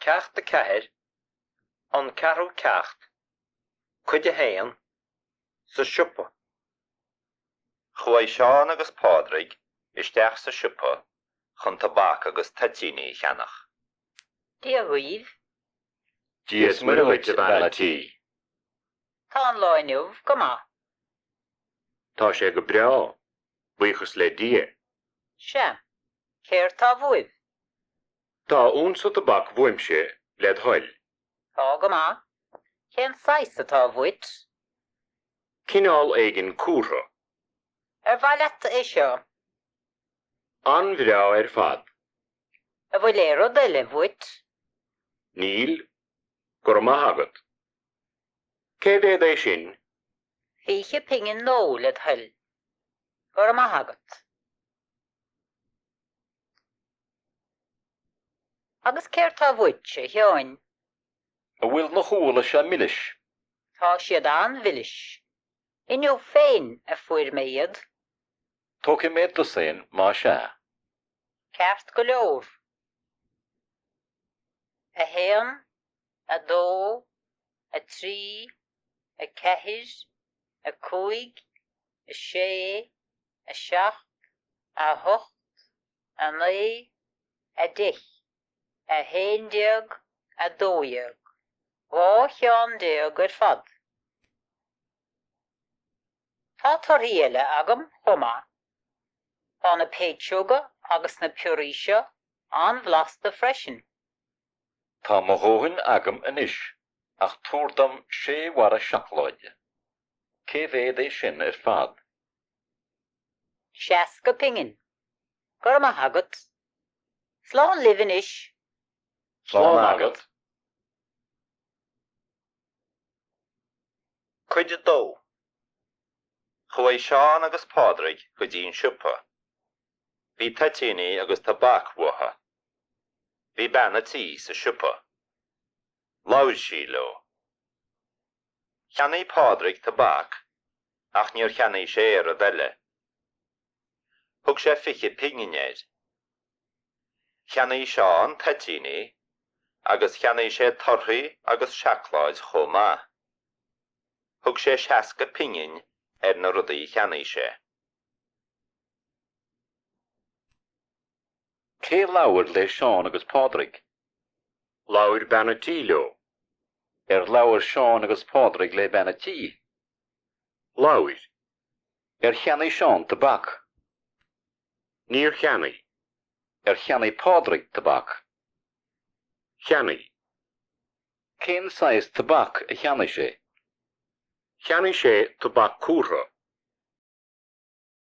Ceacht 4, An Ceathrú Ceacht, Cuid 1, Sa Siopa. Chuaigh Seán agus Pádraig isteach sa siopa chun tobac agus toitíní a cheannach. Dia dhaoibh. Dia is Muire dhuit, a bhean a' tí. Tá an lá inniu go maith. Tá sé go breá, buíochas le Dia. Sea. Céard tá bhuaibh? Tá unsa tobac bhuaimse, led thoil. Tá go maith. Cén saghas atá bhuait? Cineál éigin cúrtha. Ar mhaith leat é seo? An-bhreá ar fad. An bhfuil aon rud eile bhuait? Níl, go raibh maith agat. Cé mhéad é sin? 20 pingin nó, led thoil. Go raibh maith agat. Agus céard tá bhuait, a Sheáin? An bhfuil na húlla seo milis? Tá siad an-mhilis. Inniu féin a fuair mé iad. Tógfaidh mé dosaen más ea. Ceart go leor. 1, 2, 3, 4, 5, 6, 7, 8, 9, 10, 11, 12. 12 cheann ar fad. Tá torthaí eile agam chomh maith. Tá na péitseoga agus na piorraí seo an-bhlasta freisin. Tá mo dhóthain agam anois ach tabhair dom sé bharra seacláide. Cé mhéad é sin ar fad? 60 pingin. Go raibh maith agat. Slán libh anois. Slán agat. Cuid 2 Chuaigh Seán agus Pádraig go dtí an siopa. Bhí toitíní agus tobac uathu. Bhí bean a' tí sa siopa. Labhair sí leo. Cheannaigh Pádraig tobac ach níor cheannaigh sé aon rud eile. Thug sé 20 pingin air. Cheannaigh Seán toitíní agus cheannaigh sé torthaí agus seacláid chomh maith. Thug sé 60 pingin ar na rudaí a cheannaigh sé. Cé labhair le Seán agus Pádraig? Labhair bean a' tí leo. Ar labhair Seán agus Pádraig le bean a' tí? Labhair. Ar cheannaigh Seán tobac? Níor cheannaigh. Ar cheannaigh Pádraig tobac? Cheannaigh. Cén saghas tobac a cheannaigh sé? Cheannaigh sé tobac cúrtha.